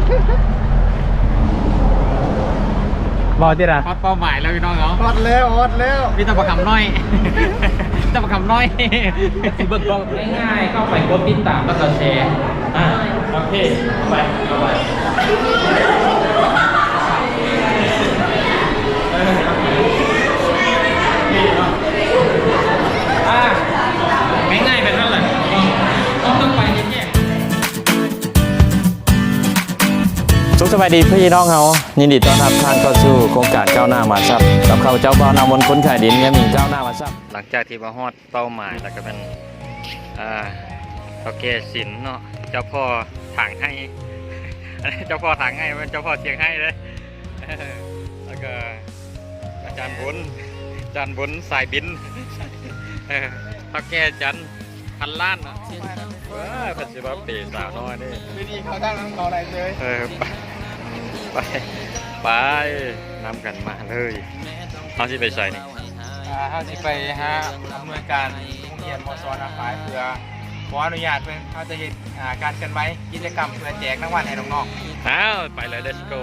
ເວົ້າຕິລະ ຮອດເປົ້າໝາຍແລ້ວພີ່ນ້ອງເນາະ ຮອດແລ້ວ ຮອດແລ້ວ ມີແຕ່ບັກຫຳນ້ອຍ ມີແຕ່ບັກຫຳນ້ອຍ ຊິເບິ່ງກ້ອງ ງ່າຍໆ ເຂົ້າໄປກົດຕິດຕາມ ແລ້ວກໍແຊ ອ່າ ໂອເຄ ເຂົ້າໄປ ເຂົ້າໄປ ເອີ ໂອເຄ ໂອເຄເນາະ ອ່າ ງ່າຍໆ ແບບນັ້ນແຫຼະ ຕ້ອງ ຕ້ອງໄປແຍກ ສຸກສະບາຍດີພີ່ນ້ອງເຮົາ ຍິນດີຕ້ອນຮັບທ່ານເຂົ້າສູ່ໂຄງການກ້າວໜ້າມະຫາຊັບ ກັບຂ້າພະເຈົ້າບ່າວນາມົນ ຄົນຂາຍດິນ ເມຍໝິງກ້າວໜ້າມະຫາຊັບ. ຫຼັງຈາກທີ່ມາຮອດເປົ້າໝາຍແລ້ວ ກໍແມ່ນ ອ່າ ເຖົ້າແກ່ສິນເນາະ ເຈົ້າພໍ່ຖາງໄຮ່ ເຈົ້າພໍ່ຖາງໄຮ່ ບໍ່ແມ່ນເຈົ້າພໍ່ສຽງໄຫ້ເດ້ ແລ້ວກໍອາຈານບຸນ ອາຈານບຸນສາຍບິນ ເອີ ເຖົ້າແກ່ຈັນ ພັນລ້ານເນາະ ເອີ ເພິ່ນຊິມາເປສາວນ້ອຍເດ້ ຢູ່ດີເຂົ້າທາງນຳເຂົາໄດ້ເລີຍ ເອີ ໄປ ໄປ ໄປນຳກັນມາເລີຍ ເຮົາຊິໄປໃສນີ້? ອ່າ ເຮົາຊິໄປຫາອຳນວຍການໂຮງຮຽນ ມສ ນາຝາຍ ເພື່ອຂໍອະນຸຍາດເພິ່ນ ເຮົາຈະເຮັດ ອ່າ ການເຄື່ອນໄຫວ ກິດຈະກຳ ເພື່ອແຈກລາງວັນໃຫ້ນ້ອງໆ ອ້າວ ໄປເລີຍ ເລັດໂກ.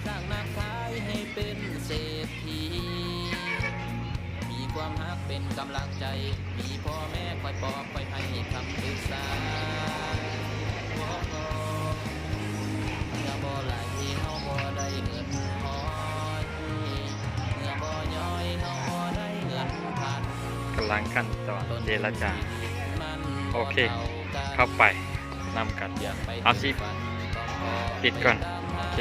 ສ້າງນຳຂາຍໃຫ້ເປັນເສດຖີ ມີຄວາມຮັກເປັນກຳລັງໃຈ ມີພໍ່ແມ່ຄອຍປອບ ຄອຍໃຫ້ຄຳປຶກສາ ເມື່ອບໍ່ໄຫຼເຮົາບໍ່ໄດ້ເງິນຮ້ອຍ ເມື່ອບໍ່ຍ້ອຍເຮົາບໍ່ໄດ້ເງິນພັນ ກຳລັງຂັ້ນຕອນເຈລະຈາ ໂອເຄ ເຂົ້າໄປ ນຳກັນ ເອົາຊິ ປິດກ່ອນ ໂອເຄ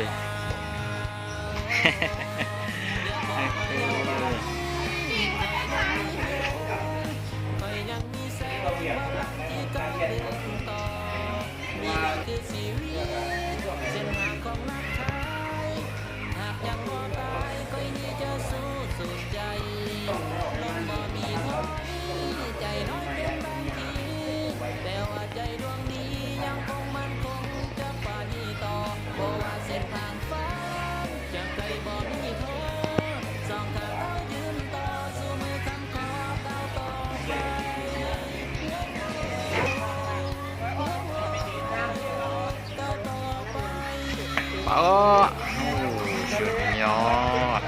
ປາໂອ້ ສຸດຍອດ.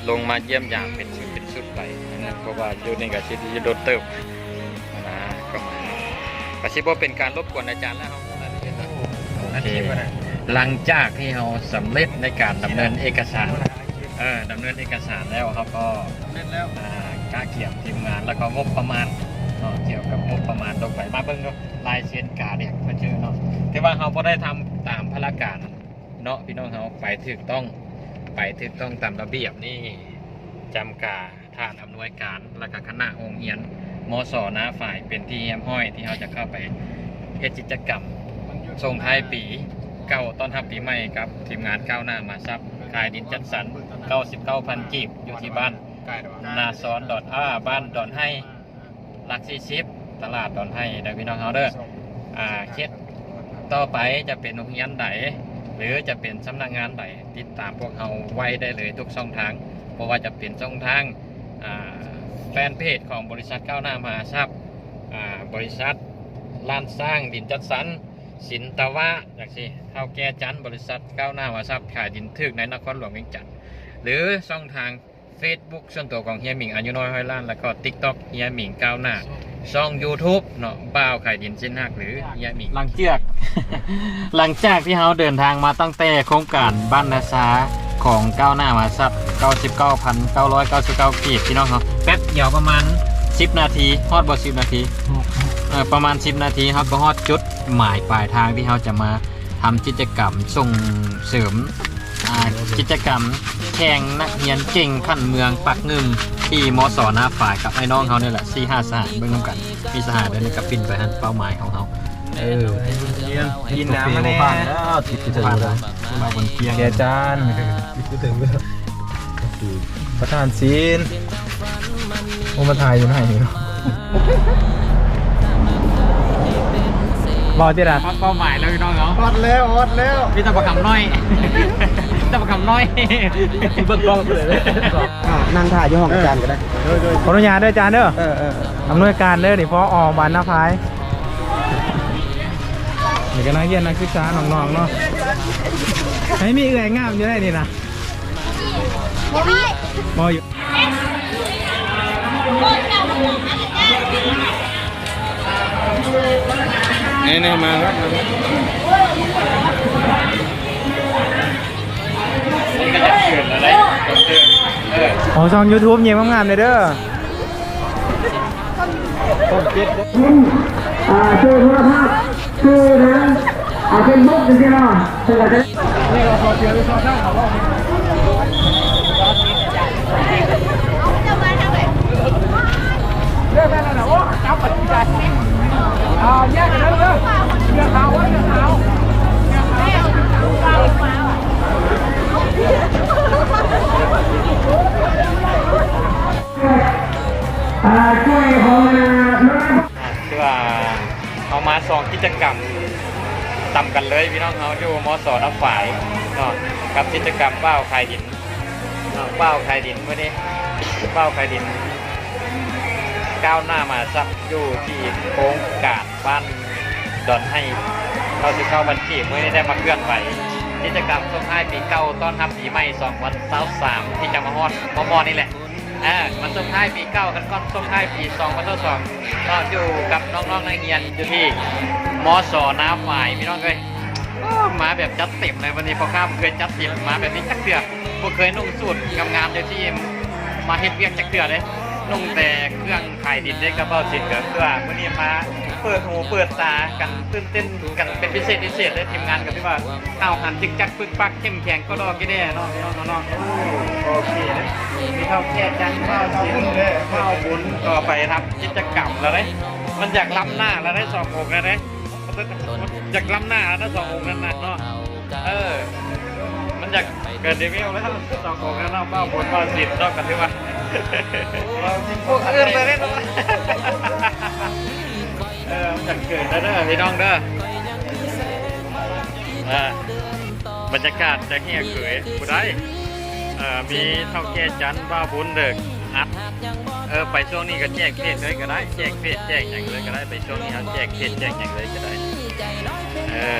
ລົງມາຢ້ຽມຢາມເປັນຊຸດເປັນຊຸດໄປ ເພາະວ່າຢູ່ນີ້ກໍຊິຢູ່ດົນເຕີບນະ ກໍມາ ກໍຊິບໍ່ເປັນການລົບກວນອາຈານແລ້ວ ເຮົາ ໂອເຄ ຫຼັງຈາກທີ່ເຮົາສຳເລັດໃນການດຳເນີນເອກະສານ ເອີ ດຳເນີນເອກະສານແລ້ວ ເຮົາກໍ ສຳເລັດແລ້ວ ອ່າ ກະກຽມທີມງານ ແລ້ວກໍງົບປະມານເນາະ ກ່ຽວກັບງົບປະມານລົງໄປ ມາເບິ່ງດູ ລາຍເຊັນກາແດກເພິ່ນຊື່ເນາະ ຖືວ່າເຮົາບໍ່ໄດ້ທຳຕາມພາລະການເນາະ ພີ່ນ້ອງເຮົາ ໄປຖືກຕ້ອງ ໄປຖືກຕ້ອງຕາມລະບຽບນີ້ ຈຳກາ ທ່ານອຳນວຍການ ແລ້ວກະຄະນະໂຮງຮຽນ ມສ ນາຝາຍ ເປັນທີ່ຮຽບຮ້ອຍ ທີ່ເຮົາຈະເຂົ້າໄປ ເຮັດກິດຈະກຳສົ່ງທ້າຍປີເກົ່າ ຕ້ອນຮັບປີໃໝ່ກັບທີມງານກ້າວໜ້າມະຫາຊັບ ຂາຍດິນຈັດສັນເກົ້າສິບເກົ້າພັນກີບ ຢູ່ທີ່ບ້ານນາຊອນດອນ ອາ ບ້ານດອນໄຮ່ ຫຼັກສີ່ສິບ ຕະຫຼາດດອນໄຮ່ເດີພີ່ນ້ອງເຮົາເດີ. ອາ ເຂດຕໍ່ໄປຈະເປັນໂຮງຮຽນໃດ ຫຼື ຈະເປັນສຳນັກງານໃດ ຕິດຕາມພວກເຮົາໄວ້ໄດ້ເລີຍທຸກຊ່ອງທາງ ບໍ່ວ່າຈະເປັນຊ່ອງທາງ ອາ ແຟນເພຈຂອງບໍລິສັດກ້າວໜ້າມະຫາຊັບ ອາ ບໍລິສັດລ້ານຊ້າງດິນຈັດສັນ ສິນຕະວະ ຈັ່ງຊີ້ ເຖົ້າແກ່ຈັນ ບໍລິສັດກ້າວໜ້າມະຫາຊັບ ຂາຍດິນຖືກໃນນະຄອນຫຼວງວຽງຈັນ ຫຼື ຊ່ອງທາງ ເຟສບຸກສ່ວນຕົວຂອງເຮຍໝິງ ອາຍຸນ້ອຍຮ້ອຍລ້ານ ແລ້ວກໍຕິກຕັອກ ເຮຍໝິງກ້າວໜ້າ ຊ່ອງຢູທູບເນາະ ບ່າວຂາຍດິນຊິ້ນຫັກ ຫຼື ເຮຍໝິງ ຫຼັງຈາກ ຫຼັງຈາກທີ່ເຮົາເດີນທາງມາຕັ້ງແຕ່ໂຄງການບ້ານນາຊາຂອງກ້າວໜ້າມະຫາຊັບ ເກົ້າສິບເກົ້າພັນເກົ້າຮ້ອຍເກົ້າສິບເກົ້າກີບ ພີ່ນ້ອງເຮົາ ແປັບດຽວປະມານສິບນາທີ ຮອດບໍ່ສິບນາທີ ເອີ ປະມານສິບນາທີ ເຮົາກໍຮອດຈຸດໝາຍປາຍທາງທີ່ເຮົາຈະມາ ທຳກິດຈະກຳສົ່ງເສີມ ອາ ກິດຈະກຳແຂ່ງນັກຮຽນເກັ່ງຂັ້ນເມືອງປາກງື່ມ ທີ່ ມສ ນາຝາຍ ກັບອ້າຍນ້ອງເຮົານີ້ແຫຼະ ສີ່ຫ້າສະຫາຍ ເບິ່ງນຳກັນ ມີສະຫາຍໃດກໍປິ່ນໄປຫັ້ນ ເປົ້າໝາຍຂອງເຮົາ ເອີ ກິນນ້ຳມາແດ່ ຜ່ານແລ້ວ ຕິດຢູ່ ຜ່ານແລ້ວ ມາບົນຄຽງ ແກ່ຈານ ປະທານສິນ ໂອ້ ມາຖ່າຍຢູ່ໃນນີ້ເນາະ ເວົ້າຕິລະ ຮອດເປົ້າໝາຍແລ້ວພີ່ນ້ອງເນາະ ຮອດແລ້ວ ຮອດແລ້ວ ມີແຕ່ບັກຄຳນ້ອຍ ມີແຕ່ບັກຄຳນ້ອຍ ຊິເບິ່ງກ້ອງເລີຍ ອ່າ ນັ່ງຖ້າຢູ່ຫ້ອງອາຈານກໍໄດ້ ຂໍອະນຸຍາດເດີອາຈານເດີ ເອີໆ ອຳນວຍການເດີນີ້ ພໍ ອໍ ບ້ານນາພາຍ ນີ້ກໍນັກຮຽນນັກສຶກສານ້ອງໆເນາະ ໃຫ້ມີເອື້ອຍງາມຢູ່ໃນນີ້ນະ ພໍຢູ່. ນີ້ໆ ມາແລ້ວ ມາແລ້ວ ອໍ ຊ່ອງຢູທູບຍິ້ມງາມໆເດີ ອ່າ ຊື່ໂທລະພາບ ຊື່ຫຍັງ ອ່າ ເຟສບຸກຈັ່ງຊີ້ເນາະ ເພິ່ນກໍຈະ ອ່າ ຊ່ວຍຂອງ ອ່າ ຖືວ່າເຮົາມາສອງກິດຈະກຳຕຳກັນເລີຍ ພີ່ນ້ອງເຮົາຢູ່ ມສ ນາຝາຍເນາະ ກັບກິດຈະກຳບ່າວຂາຍດິນເນາະ ບ່າວຂາຍດິນ ມື້ນີ້ບ່າວຂາຍດິນກ້າວໜ້າມະຫາຊັບ ຢູ່ທີ່ໂຄງການ ບ້ານດອນໄຮ່ ເກົ້າສິບເກົ້າພັນກີບ ມື້ນີ້ໄດ້ມາເຄື່ອນໄຫວກິດຈະກຳສົ່ງທ້າຍປີເກົ່າ ຕ້ອນຮັບປີໃໝ່ ສອງພັນຊາວສາມ ທີ່ຈະມາຮອດມໍ່ໆນີ້ແຫຼະ ເອີ ມາສົ່ງທ້າຍປີເກົ່າກັນກ່ອນ ສົ່ງທ້າຍປີສອງພັນຊາວສອງ ເນາະ ຢູ່ກັບນ້ອງໆນັກຮຽນຢູ່ທີ່ ມສ ນາຝາຍ ພີ່ນ້ອງເອີຍ ໂອ້ ມາແບບຈັດເຕັມເລີຍ ວັນນີ້ພໍ່ຄ້າບໍ່ເຄີຍຈັດເຕັມມາແບບນີ້ຈັກເທື່ອ ບໍ່ເຄີຍນຸ່ງສູດງາມໆ ຈັ່ງຊີ້ ມາເຮັດວຽກຈັກເທື່ອເດ້ ນຸ່ງແຕ່ເຄື່ອງຂາຍດິນເດ້ ກັບບ່າວສິນ ກໍຄືວ່າມື້ນີ້ມາເປີດຫູເປີດຕາກັນ ຕື່ນເຕັ້ນກັນເປັນພິເສດພິເສດເດ້ ທີມງານກໍຖືວ່າຫ້າວຫັນຈຶກຈັກປຶກປັກ ເຂັ້ມແຂງກໍດອກກະແດ່ເນາະ ພີ່ນ້ອງເນາະ ໂອເຄເດ້ ມີເຖົ້າແກ່ຈັນ ບ່າວສິນ ບ່າວບຸນ ກໍໄປທຳກິດຈະກຳແລ້ວເດ້ ມັນຢາກລ້ຳໜ້າແລ້ວເດ້ ສອງອົງແລ້ວເດ້ ຢາກລ້ຳໜ້າແລ້ວເນາະ ສອງອົງນັ້ນນະເນາະ ເອີ ມັນຢາກເກີນເລເວວແລ້ວ ສອງອົງນັ້ນເນາະ ບ່າວບຸນ ບ່າວສິນເນາະ ກໍຖືວ່າ ພວກອື່ນໄປເດ້ ເອີ ມັນຢາກເກີນແລ້ວເດີ ພີ່ນ້ອງເດີ ອ່າ ບັນຍາກາດຈະເຮຍເຂີຍຜູ້ໃດ ເອີ ມີເຖົ້າແກ່ຈັນ ບ່າວບຸນ ເດີ ອັດ ເອີ ໄປຊ່ວງນີ້ກໍແຈກເພດເລີຍກໍໄດ້ ແຈກເພດແຈກຫຍັງເລີຍກໍໄດ້ ໄປຊ່ວງນີ້ເຮົາແຈກເພດແຈກຫຍັງເລີຍກໍໄດ້ ເອີ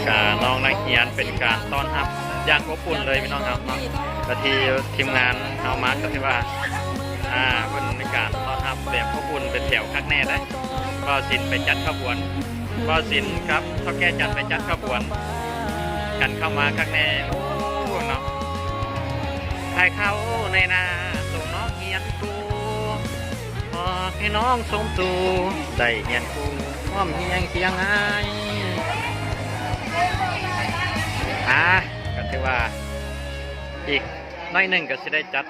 ກະນ້ອງນັກຮຽນເປັນການຕ້ອນຮັບຢ່າງອົບອຸ່ນເລີຍ ພີ່ນ້ອງເຮົາເນາະ ກະທີ່ທີມງານເຮົາມາກໍຖືວ່າ ອ່າ ເພິ່ນມີການຕ້ອນຮັບແບບອົບອຸ່ນເປັນແຖວຄັກແນ່ເດ້ ບ່າວສິນໄປຈັດຂະບວນ ບ່າວສິນກັບເຖົ້າແກ່ຈັນໄປຈັດຂະບວນກັນເຂົ້າມາຄັກແນ່ ໂອ້ ເນາະ ໄຂ່ເຂົ້າໃນນາ ສົ່ງນ້ອງຮຽນ ຄູ ຂໍໃຫ້ນ້ອງສົມສູ່ ໄດ້ຮຽນຮູ້ ພ້ອມຮຽງຄຽງອ້າຍ ອ່າ ກໍຖືວ່າອີກໜ້ອຍໜຶ່ງກໍຊິໄດ້ຈັດ